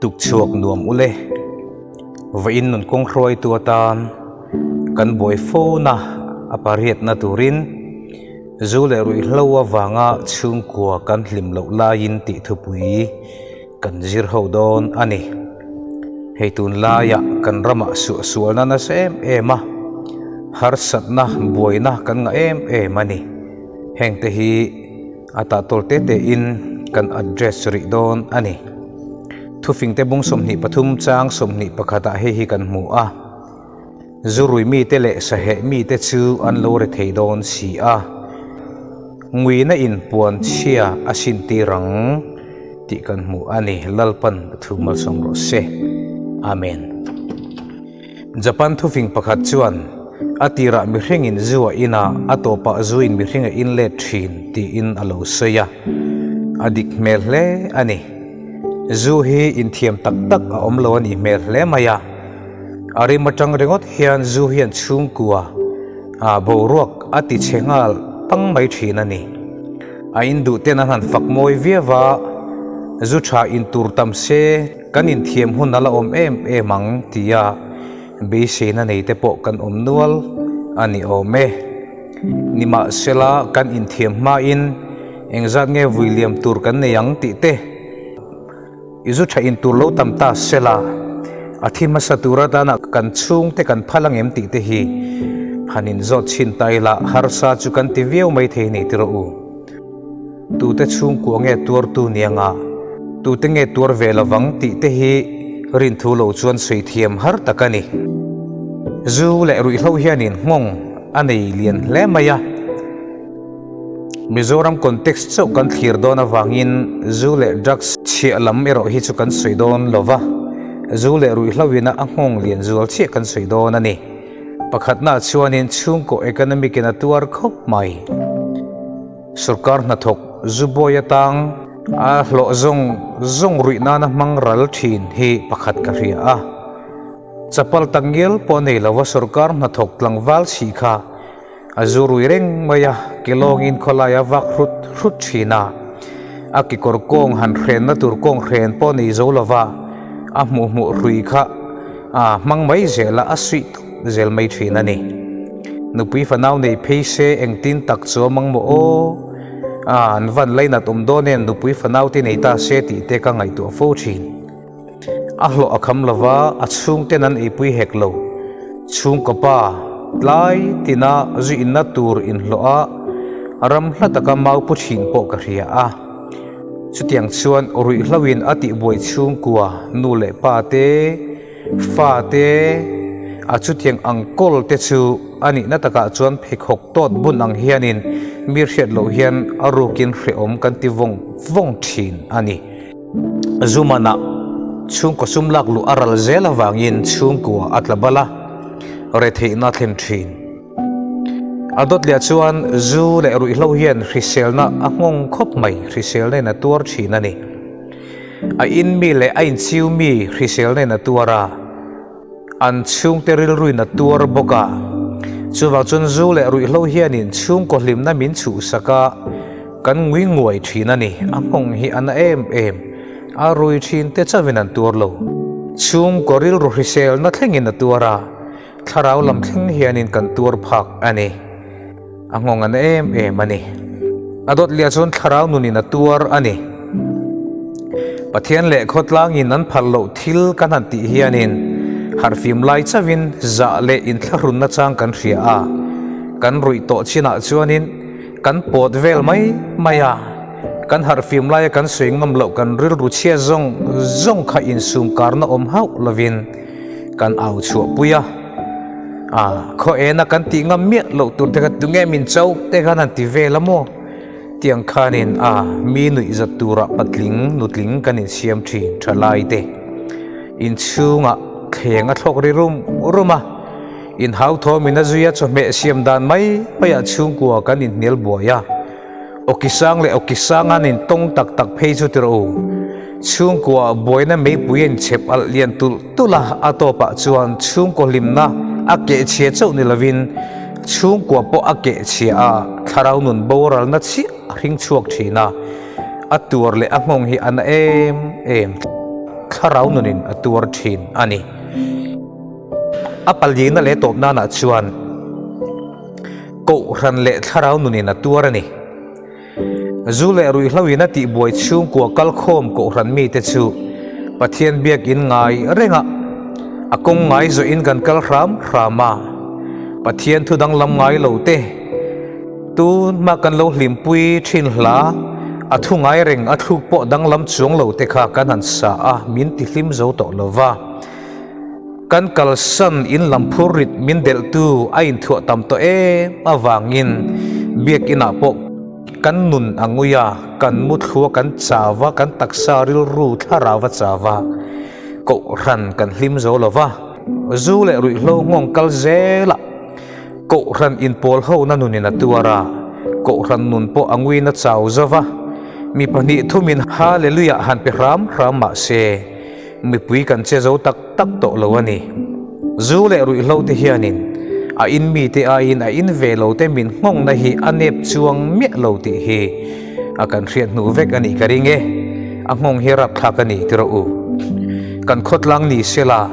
Tukchhuak nuam ule. Vawiin nun kawng hruaitu atan kan buai fona a pariatna turin zu leh ruihhlo avanga chhungkua kan hlim loh laiin tih thupui kan zir ho dawn a ni. Hei tunlaiah kan ramah suahsualna nasa em em a, harsatna buaina kan ngah em em a ni. Hengte hi a tahtawl te tein kan address rih dawn a ni. Thufingte bung 23 chang 21 ah hei hi kan hmu a, Zurui mite leh saheh mite chu an lo re thei dawn si a, nguina in puan chhia a sintir ang tih kan hmu a ni. Lalpan a thu malsawm rawh se. Amen. Japan thufing pakhat chuan, A tirah mihringin zu a in a, a tawpah zuin mihring a in let thin, tiin a lo sawi a. A dik hmel hle a ni. Zu hi inthiam tak tak a awm lo a nih hmel hle mai a. A rim atang ringawt hian zu hian chhungkua a boruak a ti chhe nghal pang mai thin a ni. A in duh ten an han fak mawi viau a, zu tha in tur tam se kan inthiam hun a la awm em em ang tia beiseina nei te pawh kan awm nual a ni awm e. Nimahsela kan inthiam hmain engzat nge vui liam tur kan nei ang tih te i zu tha in tur lo tam ta sela a thi hmasa tur atana kan chhungte kan phal ang em tih te hi han inzawt chhin ta ila harsa chu kan ti viau mai thei ni tiraw u. Tute chhungkua nge tuartu ni anga, tute nge tuar ve lovang tih te hi rinthu lo chuan sawi thiam har tak a ni. Zu leh ruihhlo hianin nghawng a nei lian hle mai a. Mizoram context chauh kan thlir dawn avangin zu leh drugs chhiah lam erawh hi chu kan sawi dawn lo va, zu leh ruihhlo ina a nghawng lian zual chiah kan sawi dawn a ni. Pakhatnaah chuanin chhungkaw economic in a tuar khawp mai. Sorkar hnathawk Zubawi atang a hlawh zawng zawng ruih nana hmang ral thin hi pakhat ka hria a. Chapal tak ngial pawh nei lova sorkar hnathawk tlangval chhi kha a zu rui reng mai a, ke lawngin khawlai a vak hrut hrut thin a. A kekawr kawng han hrenna tur kawng hren pawh nei zo lova a hmuh hmuh hrui kha a hmang mai zel a, a suih tawp zel mai thin a ni. Nupui fanau nei phei se engtin tak chu a mang maw aw? A, an van lainat awm dawn em nupui fanau te nei ta se tih te ka ngaihtuah fo thin. A hlawh a kham lova, a chhungten an eipui hek lo. Chhungkaw pa, tlai tina zu inna tur inhlawh a, ram hla taka mau pu thin pawh ka hria a. Chutiang chuan ruihhloin a tihbuai chhungkua nu leh pa te, Fa te, a chutiang ang kawl te chu a nihna takah chuan pheikhawk tawt bun ang hianin mi hriat loh hian a rukin hrehawm kan ti vawng vawng thin a ni. Zumanah chhungkaw sum lak luh a ral zel avangin chhungkua a tla bal a, retheihna a thlen thin. A dawt leh chuan zu leh ruihhlo hian hriselna a nghawng khawp mai, hriselna in a tuar thin a ni. A in mi leh a inchiu mi hrisel nen a tuar a, an chhungte rilruin a tuar bawk a. Chuvang chuan zu leh ruihhlo hianin chhungkaw hlimna min chhuhsak a, kan ngui nguai thin a ni. A nghawng hi a na em em, a rui thin te chauhin an tuar lo. Chhungkaw rilru hriselna thlengin a tuar a, thlarau lam thleng hianin kan tuar phak a ni. A nghawng a na em em a ni. A dawt liah chuan thlarau nunin a tuar a ni. Pathian leh khawtlangin an phal loh thil kan han tih hianin harhfim lai chauhin zah leh inthlahrunna chang kan hria a. Kan ruih tawh chinah chuanin kan pawt vel mai mai a. Kan harhfim laia kan sawi ngam loh kan rilru chhia zawng zawng kha insumkarna awm hauh lovin kan au chhuahpui a. A, khaw ena kan tih ngam miah loh tur te kha tunge min cho te khan han ti vel a maw? Tiang khanin a, mi nuih zat turah patling nutling kan insiam thin tha lai te. Inchhungah thleng a thlawk ri rum rum a, inhau thawmin a zui a chawhmeh siam dan mai maiah chhungkua kan inhnial buai a. Awkisang leh awkisang an intawng tak tak phei chu tirh u. Chhungkua buaina meipui a inchhep alh lian tulh tulh a, a tawpah chuan chhungkaw hlimna a kehchhia chauh ni lovin chhungkua pawh a kehchhia a, thlarau nun boralna chiah a hring chhuak thin a, a tuar leh a nghawng hi a na em em. thlarau nunin a tuar thin a ni. A palina leh tawp nanah chuan Kohhran leh thlarau nunin a tuar a ni. Zu leh ruihhlo in a tihbuai chhungkua kalkhawm Kohhran mite chu Pathian biakin ngai renga a kawng ngai zawhin kan kal hram hram a, Pathian thu danglam ngai lo te tun hma kan lo hlimpui thin hla, a thu ngai reng a thluk pawh danglam chuang lo te kha kan han sa a, min tihlim zo tawh lo va. Kan kalsan in lam phur rit min delhtu a inthuah tam tawh em avangin biakinah pawh kan nun a ngui a, kan muthlua kan chau va, kan taksa rilru thlarau a chau va, kohhran kan hlim zo lo va, zu leh ruihhlo nghawng kal zelah kohhran inpawl hona nunin a tuar a, kohhran nun pawh a nguiin a chau zo va, mi pahnih thumin Hallelujah han pe hram hram mah se, Mipui kan che zo tak tak tawh lo a ni. Zu leh ruihhlo te hianin a in mite aiin a in ve lo te min nghawngna hi a nep chuang miah lo tih hi a kan hriat hnu vek a nih ka ring e. A nghawng hi rapthlak a ni ti rawh u. Kan khawtlang ni sela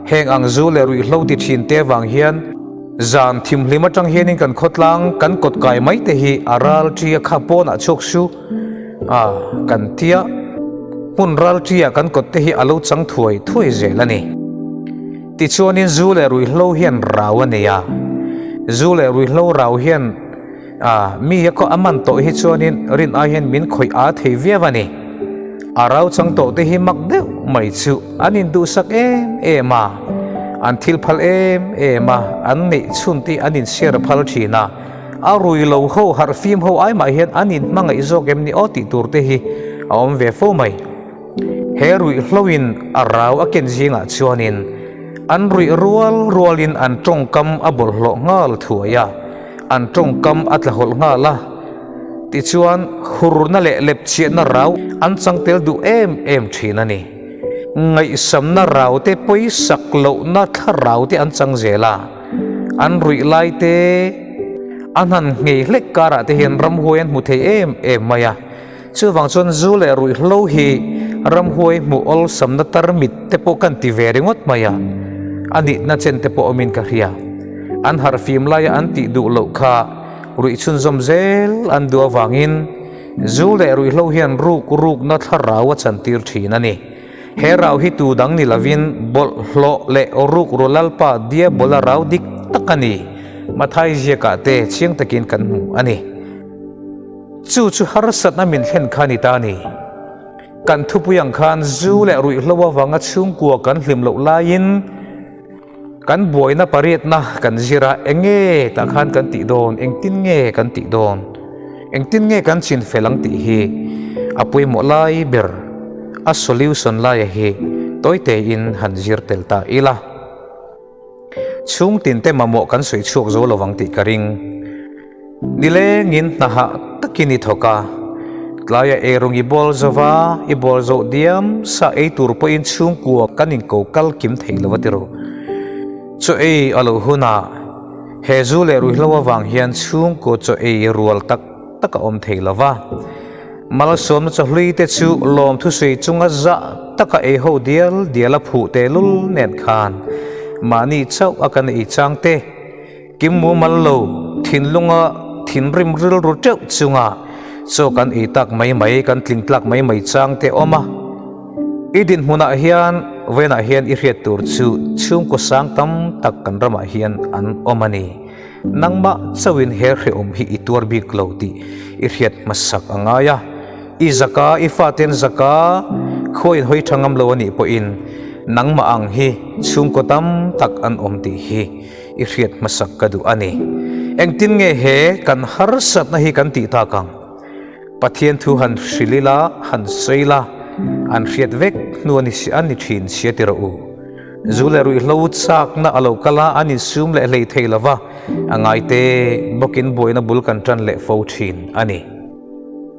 heng ang zu leh ruihhlo ti thin te vang hian zan thimhlim atang hianin kan khawtlang kan kawt kai mai te hi a ral ṭi a kha pawnah chhuak su. A, kan tia hmun ralṭia kan kawt te hi a lo chang thuai thuai zel a ni. Tichuanin zu leh ruihhlo hian rau a nei a, zu leh ruihhlo rau hian a, mi a kawh a man tawh hi chuanin rin ai hian min khawih a thei viau a ni. A rau chang tawh te hi mak deuh mai chu an induhsak em em a, an thil phal em em a, an neih chhun te an inchhiar phal thin a. A rui lo ho harh fim ho ai mah hian an in hmangaih zawk em ni aw tih tur te hi a awm ve fo mai. He ruihhloin a rau a ken zingah chuanin an ruih rual rualin an tawngkam a bawlhhlawh nghal thuai a, an tawngkam a tlahawlh nghal a. Tichuan hurna leh lepchiahna rau an chang tel duh em em thin a ni. Ngaihsamna rau te pawisak lohna thlarau te an chang zel a. An ruih lai te an han nghei hlek karah te hian ramhuai an hmu thei em em mai a, chuvang chuan zu leh ruihhlo hi ramhuai hmuh awlsamna tarmit te pawh kan ti ve ringawt mai a, a nihna chen te pawh awmin ka hria. An harhfim laia an tih duh loh kha ruih chhunzawm zel an duh avangin zu leh ruihhlo hian ruk rukna thlarau a chantir thin a ni. He rau hi tu dang ni lovin bawlhhlawh leh rukru Lalpa Diabola rau dik tak a ni. Mathai ziakah te chiang takin kan hmu a ni. Chu chu harsatna min thlen kha ni ta ni. Kan thupui ang khan zu leh ruihhlo avanga chhungkua kan hlim loh laiin, Kan buaina pariatna kan zir a, enge tah khan kan tih dawn, engtin nge kan tih dawn, engtin nge kan chin fel ang tih hi a pawimawh lai ber, a solution laia hi tawi tein han zir tel ta ila. Chhungtin te mamawh kan sawi chhuak zo lovang tih ka ring. Nilengin hnahah takin i thawk a, tlaia eirawng i bawl zo va, i bawl zoh diam sa ei tur pawhin chhungkua kan inko kal kim thei lo a ti rawh. Chaw ei a loh hunah he zu leh ruihhlo avang hian chhungkua chaw ei rual tak tak a awm thei lo va. Malsawmna chawhlui te chu lawmthusui chunga zah taka ei ho dial dial a phuh tehlul nen khan mahni chauh a kan ei chang te, Kim mumal lo, thinlunga thinrim rilru teuh chunga chaw kan ei tak mai mai, kan tling tlak mai mai chang te awm a. I dinhmunah hian vawiinah hian i hriat tur chu chhungkaw sang tam tak kan ramah hian an awm a ni. Nangmah chauhin he hrehawm hi i tuar bik lo tih i hriat hmasak a ngai a. I zaka, i faten zaka khua in hawi tha ngam lo a nih pawhin nangmah ang hi chhungkaw tam tak an awm tih hi I hriat hmasak ka duh a ni. Engtin nge he kan harsatna hi kan tih tak ang? Pathian thu han hrilh ila, han sawi ila, an hriat vek hnu a ni a ni thin sia ti rawh u. Zu leh ruihhlo chakna a lo kal a, an insum leh hlei thei lo va, a ngaite bawkin buaina bul kan tan leh fo thin a ni.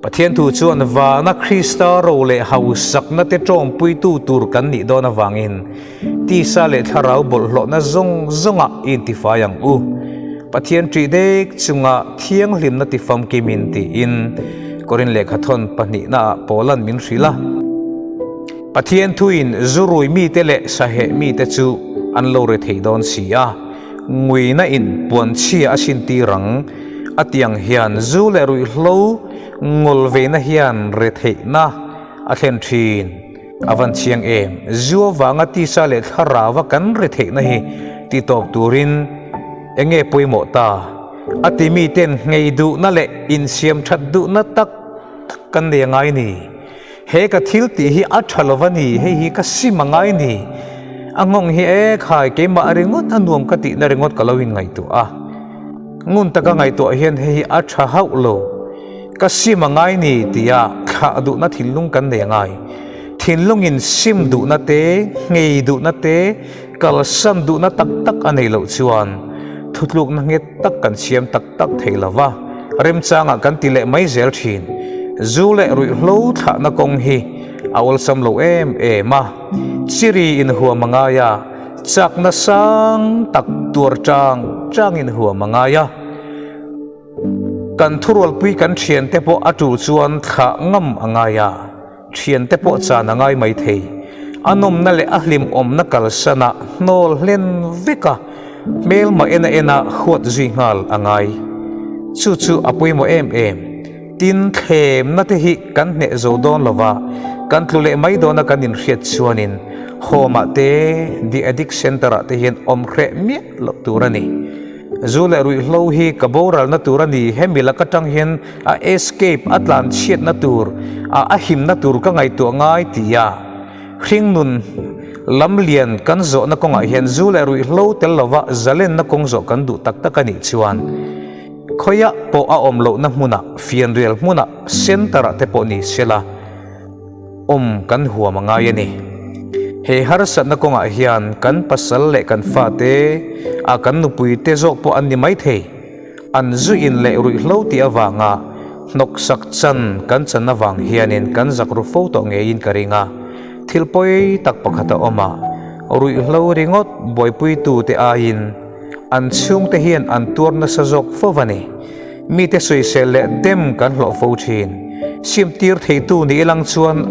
Pathian thu chuan vana Krista ro leh hausakna te tawngpuitu tur kan nih dawn avangin tisa leh thlarau bawlhhlawhna zawng zawngah i intifai ang u. Pathian ṭih dek chunga thianghlimna tifamkimin tiin Korin lehkhathawn pahnihnaah Paulan min hrilh a. Pathian thuin zu rui mite leh saheh mite chu an lo re thei dawn si a, nguina in puanchhia a sintir ang a ti ang hian zu leh ruihhlo ngawl veina hian retheihna a thlen thin. A van chiang em? Zu avanga tisa leh thlarauva kan retheihna hi titawp turin eng nge pawimawh ta? A ti miten nghei duhna leh insiam that duhna tak tak kan nei a ngai ni. He ka thil tih hi a tha lo va ni, hei hi ka sim a ngai ni. A nghawng hi e khai, keimah a ringawt a nuam ka tihna ringawt ka lo inngaihtuah a. Ngun taka ngaihtuah hian hei hi a tha hauh lo. Ka sim a ngai ni tia thlah duhna thinlung kan nei a ngai. Thinlungin sim duhna te, nghei duhna te, kalsan duhna tak tak a nei loh chuan thutlukna nghet tak kan siam tak tak thei lo va, remchangah kan ti leh mai zel thin. Zu leh ruihhlo thlahna kawng hi a awlsam lo em em a, chiri inhuam a ngai a, chakna sang tak tuar chang chang inhuam a ngai a. Kan thurualpui kan thiante pawh a tul chuan thlah ngam a ngai a, thiante pawh chan a ngai mai thei. A nawmna leh a hlimawmna kalsana hnawl hlen vek a, hmelma ena ena huat zui nghal a ngai. Chu chu a pawimawh em em. Tin, thlemna te hi kan hneh zo dawn lo va, kan tlu leh mai dawna kan inhriat chuanin home ah te, The Addict Centre ah te hian awm hreh miah loh tur a ni. Zu leh ruihhlo hi ka boralna tur a ni, hemi lak atang hian a escape, a tlan chhiatna tur, a a himna tur ka ngaihtuah ngai ti a. Hringnun lam lian kan zawhna kawngah hian zu leh ruihhlo tel lova zalenna kawng zawh kan duh tak tak a nih chuan khawiah pawh a awm lohna hmunah, fianrial hmunah, centre-ah te pawh ni sela, awm kan huam a ngai a ni. He harsatna kawngah hian kan pasal leh kan fate, a kan nupuite zawk pawh an ni maithei. An zu in leh ruihhlo tih avanga hnawksak chan kan chan avang hianin kan zak ru fo tawh ngeiin ka ring a. Thil pawi tak pakhat a awm a, ruihhlo ringawt buaipuitute aiin an chhungte hian an tuar nasa zawk fo a ni. Mite sawisel leh dem kan hlawh fo thin. Sim tir theitu ni ilang chuan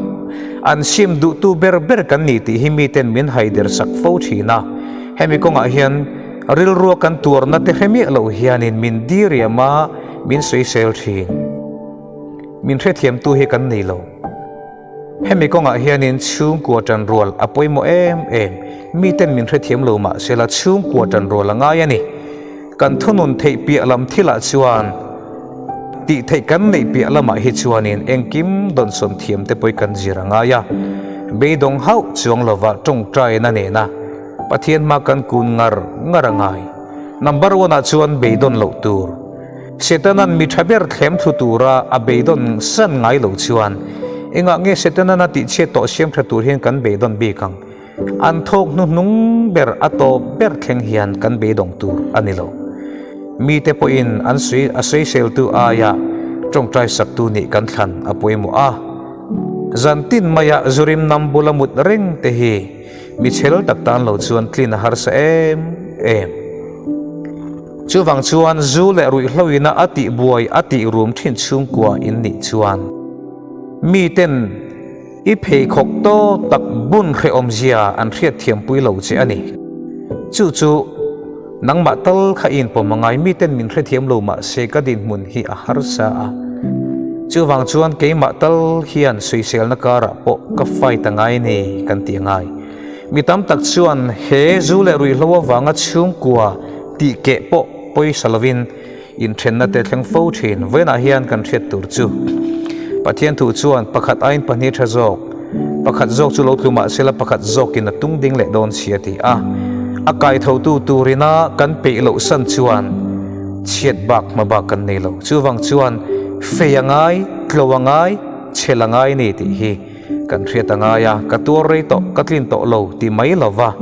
an sim duhtu ber ber kan ni tih hi miten min haider sak fo thin a. Hemi kawngah hian rilrua kan tuarna te hre miah loh hianin min diriam a, min sawisel thin. Min hrethiamtu hi kan nei lo. Hemi kawngah hianin chhungkua tanrual a pawimawh em em. Miten min hrethiam lo mah sela chhungkua tanrual a ngai a ni. Kan thunun theih piah lam thilah chuan tih theih kan neih piah lamah hi chuanin engkim dawnsawn thiam te pawh kan zir a ngai a. Beidawng hauh chuang lova tawngtaina nena Pathian hma kan kun ngar ngar a ngai. Number one ah chuan beidawn loh tur. Setanan mi tha ber thlem thlu tura a beidawn san ngai lo chuan engah nge Setanan a tihchhiat tawh siam tha tur hian kan beidawn bik ang? An thawk hnuhnung ber a tawp ber thleng hian kan beidawng tur a ni lo. Mite pawhin an sawi a sawiseltu aia tawngtai saktu nih kan thlan a pawimawh a. Zantin maia zurim nam bula mut reng te hi Mi chhel tak tan lo chuan tlin a harsa em em. Chuvang chuan zu leh ruihhloina a tihbuai a tihrum thin chhungkua in nih chuan miten i pheikhawk tawk tak bun hrehawmzia an hriatthiampui lo che a ni. Chu chu nangmah tal kha i inpawm a ngai, miten min hrethiam lo mah se ka dinhmun hi a harsa a. Chuvang chuan keimah tal hian sawiselna karah pawh ka fight a ngai ni kan ti a ngai. Mi tam tak chuan he zu leh ruihhlo avanga chhungkua tih keh pawh pawisa lovin inthenna te thleng fo thin. Vawiinah hian kan hriat tur chu Pathian thu chuan pakhat aiin pahnih tha zawk, pakhat zawk chu lo tlu mah sela pakhat zawkin a tung ding leh dawn si a ti a. A kaithotu turina kan peih loh san chuan chhiat bak hma bak kan nei lo. Chuvang chuan fei a ngai, tlo a ngai, chhel a ngai ni tih hi kan hriat a ngai a, ka tuar rei tawh, ka tlin tawh lo ti mai lova,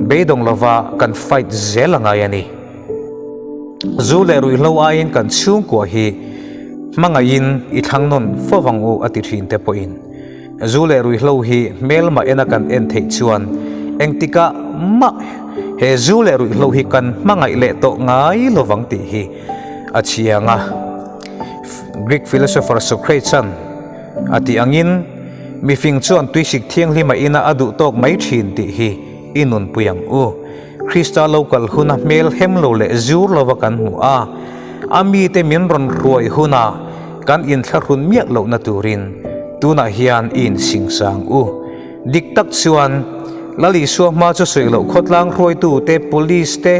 beidawng lova kan fight zel a ngai a ni. Zu leh ruihhlo aiin kan chhungkua hi hmangaihin i thlang nawn fo vang u a ti thin te pawhin zu leh ruihhlo hi hmelmah ena kan en theih chuan engtikah mah he zu leh ruihhlo hi kan hmangaih leh tawh ngai lovang tih hi a chiang a. Greek philosopher Socrates-a'n a tih angin. Mifing chuan tuisik thianghlim a ina a duh tawk mai thin tih hi i nunpui ang u. Krista lo kal huna hmel hem lo leh zur lova kan hmu a, a mite min rawn hruai huna kan inthlahrun miah lohna turin tunah hian i insingsang u. Dik tak chuan Lal Isua hma chu sawi loh khawtlang hruaitute, police te,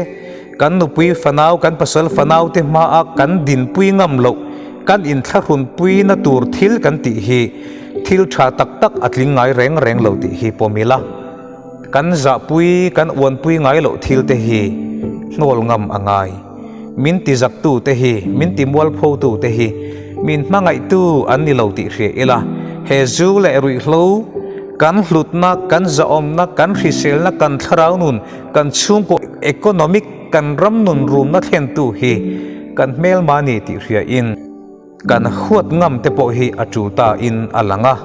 kan nupui fanau, kan pasal fanau te hmaa kan dinpui ngam loh, kan inthlahrunpuina tur thil kan tih hi thil tha tak tak a tling ngai reng reng lo tih hi pawm ila. Kan zahpui, kan uanpui ngai loh thil te hi hnawl ngam a ngai. Min ti zaktu te hi, min ti mualphotu te hi min hmangaihtu an ni lo tih hria ila, he zu leh ruihhlo, kan hlutna, kan zahawmna, kan hriselna, kan thlarau nun, kan chhungkaw economic, kan ram nun rumna thlentu hi kan hmelma ni tih hria in, Kan huat ngam te pawh hi a tul ta in a lang a,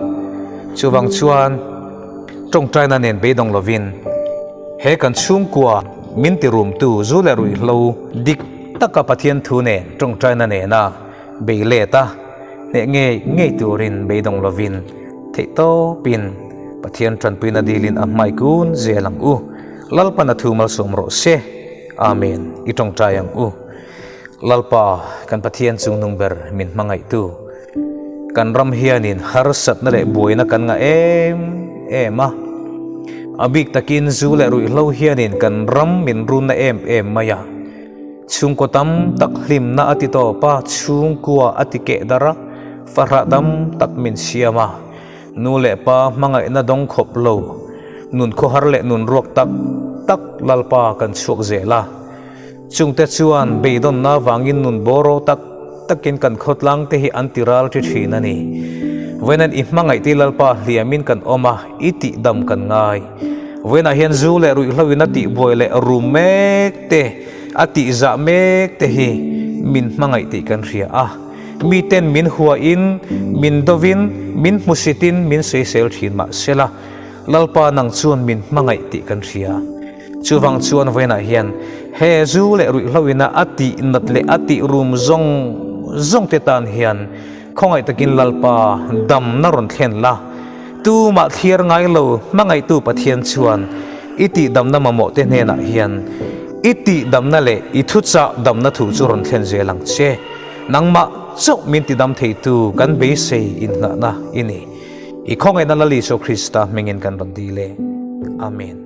chuvang chuan tawngtaina nen beidawng lovin he kan chhungkua min ti rumtu zu leh ruihhlo dik taka Pathian thu nen tawngtaina nena bei let a, hneh ngei ngei turin beidawng lovin theihtawpin Pathian tanpuina dilin a hmai kun zel ang u. Lalpan a thu malsawm rawh se. Amen. I tawngtai ang u. Lalpa, kan Pathian chungnung ber min hmangaihtu, kan ram hianin harsatna leh buaina kan ngah em em a. A bik takin zu leh ruihhlo hianin kan ram min runna em em mai a. Chhungkaw tam tak hlimna a ti tawp a, chhungkua a ti keh darh a, fahrah tam tak min siam a. Nu leh pa hmangaihna dawng khawp lo, nun khawhar leh nun ruak tak tak Lalpa kan chhuak zel a. Chungte chuan beidawnna avangin nun bawraw tak takin kan khawtlang te hi an ti ral ṭi ṭhin a ni. Vawinan i hmangaihti Lalpa hliamin kan awm a, i tihdam kan ngai. Vawiinah hian zu leh ruihhloin a tihbuai leh rum mek te, a tihzah mek te hi min hmangaih tih kan hria a. Miten min huain, min dovin, min hmusitin min sawisel ṭhin mah sela, Lalpa nang chuan min hmangaih tih kan hria. Chuvang chuan vawiinah hian he zu leh ruihhloina a tih nat leh a tih rum zawng zawng te tan hian khawngaih takin Lalpa damna rawn thlen la. Tumah thliar ngai lo hmangaihtu Pathian chuan i tih damna mamawh te hnenah hian i tih damna leh i thuchah damna thu chu rawn thlen zel ang che. Nangmah chauh min tidam theitu kan beisei inngahna i ni. I khawngaihna Lal Isua Krista hmingin kan rawn dil e. Amen.